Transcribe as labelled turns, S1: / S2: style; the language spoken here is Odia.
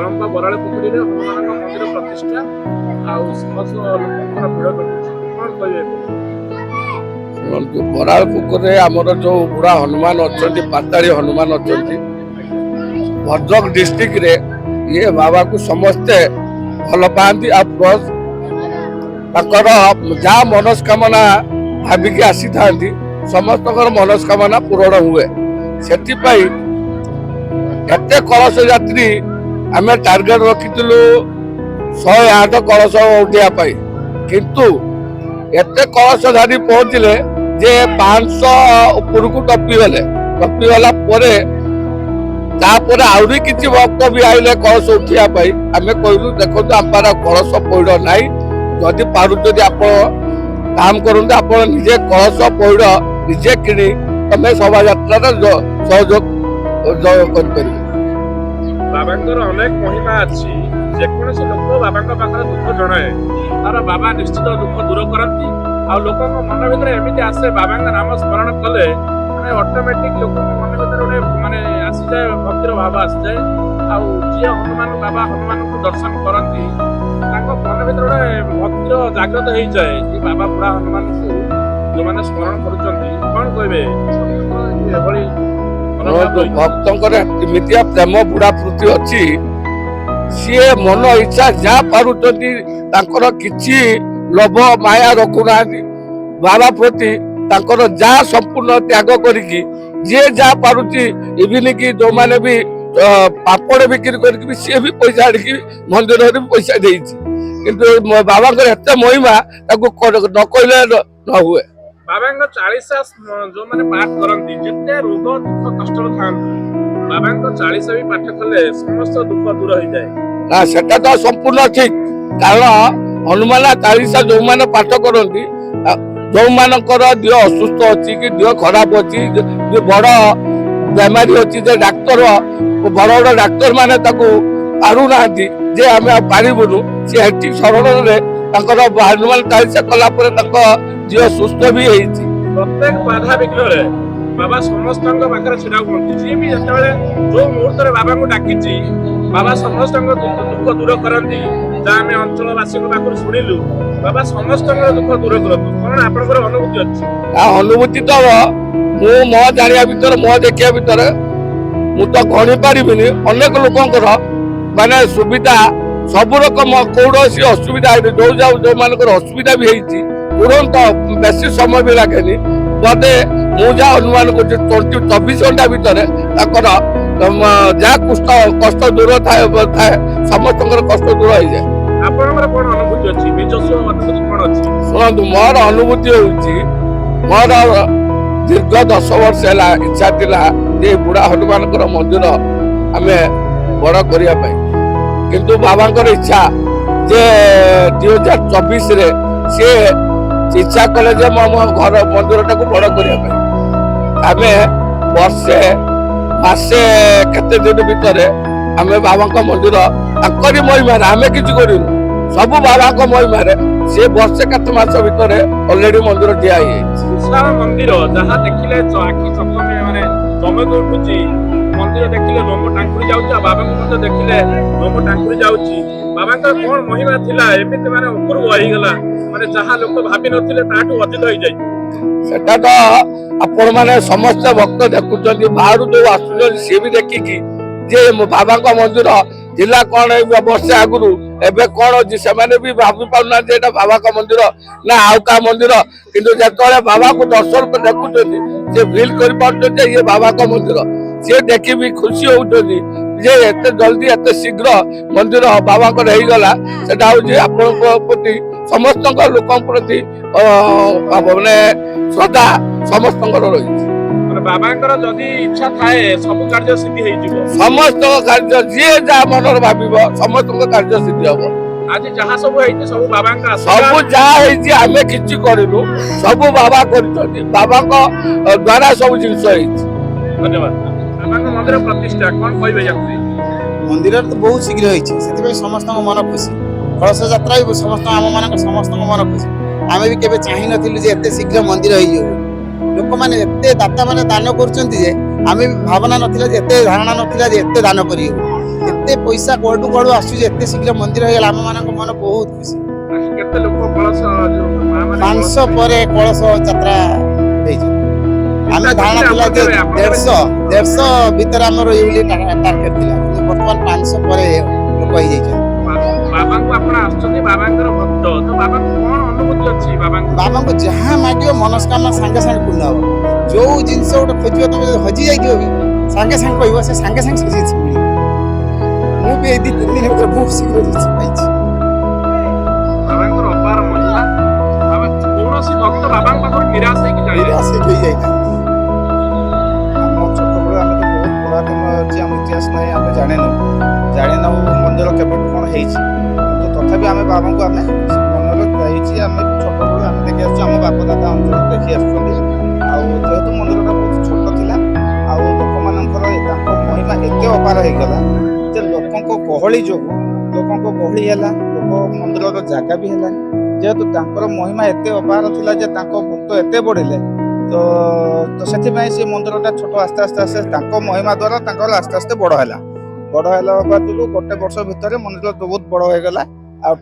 S1: ବରମ୍ବା ବରାଳ ପୋଖରୀରେ ହନୁମାନଙ୍କ ମନ୍ଦିର ପ୍ରତିଷ୍ଠା ଆଉ ସମସ୍ତ ଲୋକଙ୍କର ଭିଡ଼ ଜମୁଛି, କଣ କହିବେ?
S2: ଶୁଣନ୍ତୁ, ବରାଳ ପୋଖରୀରେ ଆମର ଯୋଉ ବୁଢା ହନୁମାନ ଅଛନ୍ତି, ପାତାଳୀ ହନୁମାନ ଅଛନ୍ତି, ଭଦ୍ରକ ଡିଷ୍ଟ୍ରିକ୍ଟରେ ଇଏ ବାବାକୁ ସମସ୍ତେ ଭଲ ପାଆନ୍ତି। ଆଉ ପ୍ଲସ୍ ତାଙ୍କର ଯାହା ମନସ୍କାମନା ଭାବିକି ଆସିଥାନ୍ତି, ସମସ୍ତଙ୍କର ମନସ୍କାମନା ପୂରଣ ହୁଏ। ସେଥିପାଇଁ ଏତେ କଳସ ଯାତ୍ରୀ, ଆମେ ଟାର୍ଗେଟ ରଖିଥିଲୁ 108 କଳସ ଉଠିବା ପାଇଁ, କିନ୍ତୁ ଏତେ କଳସଧାରୀ ପହଞ୍ଚିଲେ ଯେ 500 ଉପରକୁ ଟପିଗଲେ। ଟପିଗଲା ପରେ ତାପରେ ଆହୁରି କିଛି ଭକ୍ତ ବି ଆଇଲେ କଳସ ଉଠିବା ପାଇଁ। ଆମେ କହିଲୁ, ଦେଖନ୍ତୁ, ଆମ ପାଖରେ କଳସ ପଇଡ଼ ନାହିଁ, ଯଦି ପାରୁଛନ୍ତି ଆପଣ କାମ କରନ୍ତୁ, ଆପଣ ନିଜେ କଳସ ପଇଡ଼ ନିଜେ କିଣି ତମେ ଶୋଭାଯାତ୍ରାରେ ସହଯୋଗ କରିପାରିବେ।
S1: ବାବାଙ୍କର ଅନେକ ମହିମା ଅଛି। ଯେକୌଣସି ଲୋକ ବାବାଙ୍କ ପାଖରେ ଦୁଃଖ ଜଣାଏ, ତାର ବାବା ନିଶ୍ଚିତ ଦୁଃଖ ଦୂର କରନ୍ତି। ଆଉ ଲୋକଙ୍କ ମନ ଭିତରେ ଏମିତି ଆସେ, ବାବାଙ୍କ ନାମ ସ୍ମରଣ କଲେ ମାନେ ଅଟୋମେଟିକ ଲୋକଙ୍କ ମନ ଭିତରେ ଗୋଟେ ମାନେ ଆସିଯାଏ, ଭକ୍ତିର ଭାବ ଆସିଯାଏ। ଆଉ ଯିଏ ହନୁମାନ, ବାବା ହନୁମାନଙ୍କୁ ଦର୍ଶନ କରନ୍ତି, ତାଙ୍କ ମନ ଭିତରେ ଗୋଟେ ଭକ୍ତିର ଜାଗ୍ରତ ହେଇଯାଏ ଯେ ବାବା ବୁଢା ହନୁମାନଙ୍କୁ ଯୋଉମାନେ ସ୍ମରଣ କରୁଛନ୍ତି, କଣ କହିବେ ଏଭଳି ମନୋଭାବ
S2: ଶୁଣନ୍ତୁ,
S1: ରହିଛି?
S2: ଭକ୍ତଙ୍କର ଏମିତିଆ ପ୍ରେମ ବୁଢା ପ୍ରତି ଅଛି, ସିଏ ମନ ଇଚ୍ଛା ଯାହା ପାରୁଛନ୍ତି, ତାଙ୍କର କିଛି ଲୋଭ ମାୟା ରଖୁନାହାନ୍ତି। ବାବା ପ୍ରତି ତାଙ୍କର ଯାହା ସମ୍ପୂର୍ଣ୍ଣ ତ୍ୟାଗ କରିକି ଯିଏ ଯାହା ପାରୁଛି, ଇଭିନି କି ଯୋଉମାନେ ବି ପାପଡ଼ ବିକ୍ରି କରିକି ବି ସିଏ ବି ପଇସା ଆଣିକି ମନ୍ଦିରରେ ବି ପଇସା ଦେଇଛି। କିନ୍ତୁ ଏ ବାବାଙ୍କର ଏତେ ମହିମା, ତାକୁ ନ କହିଲେ ନ ହୁଏ।
S1: ବାବାଙ୍କ ଚାଳିଶା ଯୋଉମାନେ ପାଠ କରନ୍ତି, ଯେତେ ରୋଗ ଦୁଃଖ କଷ୍ଟରେ ଥାଆନ୍ତି, ବାବାଙ୍କ ଚାଳିଶା ବି ପାଠ କଲେ ସମସ୍ତ ଦୁଃଖ ଦୂର ହେଇଯାଏ।
S2: ନା, ସେଟା ତ ସମ୍ପୂର୍ଣ୍ଣ ଠିକ। କାରଣ ହନୁମାନ ଚାଳିଶା ଯୋଉମାନେ ପାଠ କରନ୍ତି, ଯୋଉମାନଙ୍କର ଦେହ ଅସୁସ୍ଥ ଅଛି କି ଦେହ ଖରାପ ଅଛି, ଯେ ବଡ ବେମାରୀ ଅଛି, ଯେ ଡାକ୍ତର, ବଡ ବଡ ଡାକ୍ତର ମାନେ ତାକୁ ପାରୁନାହାନ୍ତି, ଯେ ଆମେ ଆଉ ପାରିବୁନୁ, ସେ ଏଠି ଶରଣରେ ତାଙ୍କର ହନୁମାନ ଚାଳିଶା କଲା ପରେ ତାଙ୍କ ଦେହ ସୁସ୍ଥ ବି ହେଇଛି।
S1: ପ୍ରତ୍ୟେକ ବାଧା ବିଘ୍ନରେ ବାବା ସମସ୍ତଙ୍କ ପାଖରେ ଛିଡା ହୁଅନ୍ତି। ଯିଏ ବି ଯେତେବେଳେ ଯୋଉ ମୁହୂର୍ତ୍ତରେ ବାବାଙ୍କୁ ଡାକିଛି, ବାବା ସମସ୍ତଙ୍କ ଦୁଃଖ ଦୂର କରନ୍ତି। ଯାହା ଆମେ ଅଞ୍ଚଳବାସୀଙ୍କ ପାଖରୁ ଶୁଣିଲୁ, ବାବା ସମସ୍ତଙ୍କର ଦୁଃଖ ଦୂର କରନ୍ତୁ। କଣ ଆପଣଙ୍କର ଅନୁଭୂତି ଅଛି?
S2: ତା ଅନୁଭୂତି ତ ମୁଁ ମୋ ଜାଣିବା ଭିତରେ, ମୋ ଦେଖିବା ଭିତରେ, ମୁଁ ତ ଗଣି ପାରିବିନି, ଅନେକ ଲୋକଙ୍କର ମାନେ ସୁବିଧା ସବୁ ରକମ, କୌଣସି ଅସୁବିଧା ହେଇନି। ଯୋଉ ଯାଉ ଯୋଉମାନଙ୍କର ଅସୁବିଧା ବି ହେଇଛି, ତୁରନ୍ତ ବେଶୀ ସମୟ ବି ଲାଗେନି। ବୋଧେ ମୁଁ ଯାହା ଅନୁମାନ କରୁଛି, 24 ଘଣ୍ଟା ଭିତରେ ତାଙ୍କର ଯାହା କଷ୍ଟ ଦୂର ଥାଏ ଥାଏ, ସମସ୍ତଙ୍କର କଷ୍ଟ ଦୂର ହେଇଯାଏ।
S1: ଆପଣଙ୍କର କଣ ଅନୁଭୂତି ଅଛି? ନିଜସ୍ୱ ଅନୁଭୂତି କଣ ଅଛି?
S2: ଶୁଣନ୍ତୁ, ମୋର ଅନୁଭୂତି ହେଉଛି, ମୋର ଦୀର୍ଘ 10 ବର୍ଷ ହେଲା ଇଚ୍ଛା ଥିଲା ଯେ ବୁଢା ହନୁମାନଙ୍କର ମନ୍ଦିର ଆମେ ବଡ କରିବା ପାଇଁ। କିନ୍ତୁ ବାବାଙ୍କର ଇଚ୍ଛା ଯେ 2024ରେ ସିଏ ଇଚ୍ଛା କଲେ ଯେ ମୋ ମୋ ଘର ମନ୍ଦିରଟାକୁ ବଡ କରିବା ପାଇଁ। ଆମେ ବର୍ଷେ ମାସେ କେତେ ଦିନ ଭିତରେ ଆମେ ବାବାଙ୍କ ମନ୍ଦିର, ତାଙ୍କରି ମହିମାରେ, ଆମେ କିଛି କରିନୁ, ସବୁ ବାବାଙ୍କ ମହିମାରେ, ସେ ବର୍ଷେ କେତେ ମାସ ଭିତରେ ଅଲରେଡି ମନ୍ଦିର ଠିଆ ହେଇଯାଇଛି।
S1: ବିଶାଳ ମନ୍ଦିର, ଯାହା ଦେଖିଲେ ଆଖି ଚକମେ ମାନେ ଚମକି ଉଠୁଛି। ମନ୍ଦିର ଦେଖିଲେ ଲୋମ ଟାଙ୍କୁରି ଯାଉଛି, ଆଉ ବାବାଙ୍କୁ ମଧ୍ୟ ଦେଖିଲେ ଲୋମ ଟାଙ୍କୁରି ଯାଉଛି। ବାବାଙ୍କର କଣ ମହିମା ଥିଲା, ଏମିତି ମାନେ ଉପରକୁ ହେଇଗଲା, ମାନେ ଯାହା ଲୋକ ଭାବି ନଥିଲେ ତାଠୁ ଅଧିକ ହେଇଯାଇଛି।
S2: ସେଟା ତ ଆପଣ ମାନେ ସମସ୍ତେ ଭକ୍ତ ଦେଖୁଛନ୍ତି, ବାହାରୁ ଯୋଉ ଆସୁଛନ୍ତି ସିଏ ବି ଦେଖିକି ଯେ ମୋ ବାବାଙ୍କ ମନ୍ଦିର ଥିଲା କଣ ଏଇ ବର୍ଷେ ଆଗରୁ, ଏବେ କଣ ଅଛି, ସେମାନେ ବି ଭାବି ପାରୁନାହାନ୍ତି ଏଇଟା ବାବାଙ୍କ ମନ୍ଦିର ନା ଆଉ କାହା ମନ୍ଦିର। କିନ୍ତୁ ଯେତେବେଳେ ବାବାଙ୍କୁ ଦର୍ଶନ କରି ଦେଖୁଛନ୍ତି, ସେ ଫିଲ୍ କରିପାରୁଛନ୍ତି ଯେ ଇଏ ବାବାଙ୍କ ମନ୍ଦିର। ସିଏ ଦେଖି ବି ଖୁସି ହଉଛନ୍ତି ଯେ ଏତେ ଜଲ୍ଦି, ଏତେ ଶୀଘ୍ର ମନ୍ଦିର ବାବାଙ୍କର ହେଇଗଲା। ସେଟା ହଉଛି ଆପଣଙ୍କ ପ୍ରତି, ସମସ୍ତଙ୍କ ଲୋକଙ୍କ ପ୍ରତି ମାନେ ଶ୍ରଦ୍ଧା ସମସ୍ତଙ୍କର ରହିଛି।
S1: ମାନେ ବାବାଙ୍କର ଯଦି ଇଚ୍ଛା ଥାଏ, ସବୁ କାର୍ଯ୍ୟ ସିଦ୍ଧି ହେଇଯିବ।
S2: ସମସ୍ତଙ୍କ କାର୍ଯ୍ୟ, ଯିଏ ଯାହା ମନରେ ଭାବିବ, ସମସ୍ତଙ୍କ କାର୍ଯ୍ୟ ସିଦ୍ଧି ହବ।
S1: ଆଜି ଯାହା ସବୁ ହେଇଛି, ସବୁ ବାବାଙ୍କ
S2: ସବୁ
S1: ଆଶୀର୍ବାଦ।
S2: ଯାହା ହେଇଛି, ଆମେ କିଛି କରିନୁ, ସବୁ ବାବା କରିଛନ୍ତି। ବାବାଙ୍କ ଦ୍ଵାରା ସବୁ ଜିନିଷ ହେଇଛି।
S1: ଧନ୍ୟବାଦ। ବାବାଙ୍କ ମନ୍ଦିର ପ୍ରତିଷ୍ଠା, କଣ କହିବେ ୟାକୁ ନେଇ?
S3: ମନ୍ଦିରରେ ତ ବହୁତ ଶୀଘ୍ର ହେଇଛି, ସେଥିପାଇଁ ସମସ୍ତଙ୍କ ମନ ଖୁସି। କଳସ ଯାତ୍ରା ବି ସମସ୍ତ ଆମ ମାନଙ୍କ ସମସ୍ତଙ୍କ ମନ ଖୁସି। ଆମେ ବି କେବେ ଚାହିଁନଥିଲୁ ଯେ ଏତେ ଶୀଘ୍ର ମନ୍ଦିର ହେଇଯିବ ବୋଲି। ଲୋକମାନେ ଏତେ ଦାତା ମାନେ ଦାନ କରୁଛନ୍ତି ଯେ ଆମେ ବି ଭାବନା ନଥିଲା ଯେ ଏତେ, ଧାରଣା ନଥିଲା ଯେ ଏତେ ଦାନ କରିବେ ବୋଲି। ଏତେ ପଇସା କୁଆଡୁ କୁଆଡୁ ଆସୁଛି, ଏତେ ଶୀଘ୍ର ମନ୍ଦିର ହେଇଗଲା, ଆମ ମାନଙ୍କ ମନ ବହୁତ ଖୁସି।
S1: କେତେ ଲୋକ କଳସ ଯୋଉ ମା ମାନେ
S3: 500 ପରେ କଳସ ଯାତ୍ରା ହେଇଛି। ଆମେ ଧାରଣା ଥିଲା ଯେ 150 ଭିତରେ ଆମର ଏଇ ଟାର୍ଗେଟ ଥିଲା, କିନ୍ତୁ ବର୍ତ୍ତମାନ 500 ପରେ ଲୋକ ହେଇଯାଇଛନ୍ତି।
S1: ବାବାଙ୍କୁ ଆପଣ ଆସୁଛନ୍ତି, ବାବାଙ୍କର ଭକ୍ତ ତ, ବାବାଙ୍କୁ କଣ ଅନୁଭୂତି ଅଛି ବାବାଙ୍କୁ?
S3: ବାବାଙ୍କୁ ଯାହା ମାଗିବ ମନସ୍କାମନା ସାଙ୍ଗେ ସାଙ୍ଗେ ପୂର୍ଣ୍ଣ ହବ। ଯୋଉ ଜିନିଷ ଗୋଟେ ଖୋଜିବ, ତମେ ଯଦି ହଜି ଯାଇଥିବ ବି ସାଙ୍ଗେ ସାଙ୍ଗେ କହିବ, ସେ ସାଙ୍ଗେ ସାଙ୍ଗେ ସେ ଜିନିଷ ମିଳିବ। ମୁଁ ବି ଏଇ 2-3 ଦିନ ଭିତରେ ବହୁତ ଶୀଘ୍ର ଜିନିଷ ପାଇଛି।
S1: ବାବାଙ୍କର ଅପାର ମହିମା। ବାବା କୌଣସି ଭକ୍ତ ବାବାଙ୍କ ପାଖରୁ ନିରାଶ ହେଇକି ଯାଇନାହାନ୍ତି।
S3: ନିରାଶ ହେଇକି ଯାଇନାହାନ୍ତି।
S4: ଆମ ଛୋଟବେଳୁ ଆମେ ତ ବହୁତ ପୁରାତନ ଅଛି, ଆମ ଇତିହାସ ନାହିଁ, ଆମେ ଜାଣିନାହୁଁ ମନ୍ଦିର କେବେଠୁ କ'ଣ ହେଇଛି। କିନ୍ତୁ ତଥାପି ଆମେ ବାବାଙ୍କୁ ଆମେ ମନରେ ଯାଇଛି, ଆମେ ଛୋଟବେଳୁ ଆମେ ଦେଖି ଆସୁଛୁ, ଆମ ବାପ ଦାଦା ଅଞ୍ଚଳ ଦେଖି ଆସୁଛନ୍ତି। ଆଉ ଯେହେତୁ ମନ୍ଦିରଟା ବହୁତ ଛୋଟ ଥିଲା ଆଉ ଲୋକମାନଙ୍କର ତାଙ୍କ ମହିମା ଏତେ ଅପାର ହେଇଗଲା ଯେ ଲୋକଙ୍କ ଗହଳି ଯୋଗୁଁ, ଲୋକଙ୍କ ଗହଳି ହେଲା, ଲୋକ ମନ୍ଦିରର ଜାଗା ବି ହେଲାନି। ଯେହେତୁ ତାଙ୍କର ମହିମା ଏତେ ଅପାର ଥିଲା ଯେ ତାଙ୍କ ଭକ୍ତ ଏତେ ବଢ଼ିଲେ, ତ ସେଥିପାଇଁ ସେ ମନ୍ଦିରଟା ଛୋଟ ଆସ୍ତେ ଆସ୍ତେ ଆସ୍ତେ ତାଙ୍କ ମହିମା ଦ୍ୱାରା ତାଙ୍କର ଆସ୍ତେ ଆସ୍ତେ ବଡ଼ ହେଲା। ବଡ଼ ହେଲା ହେବା ଯୋଗୁଁ ଗୋଟେ ବର୍ଷ ଭିତରେ ମନ୍ଦିର ବହୁତ ବଡ଼ ହେଇଗଲା। ଆଉ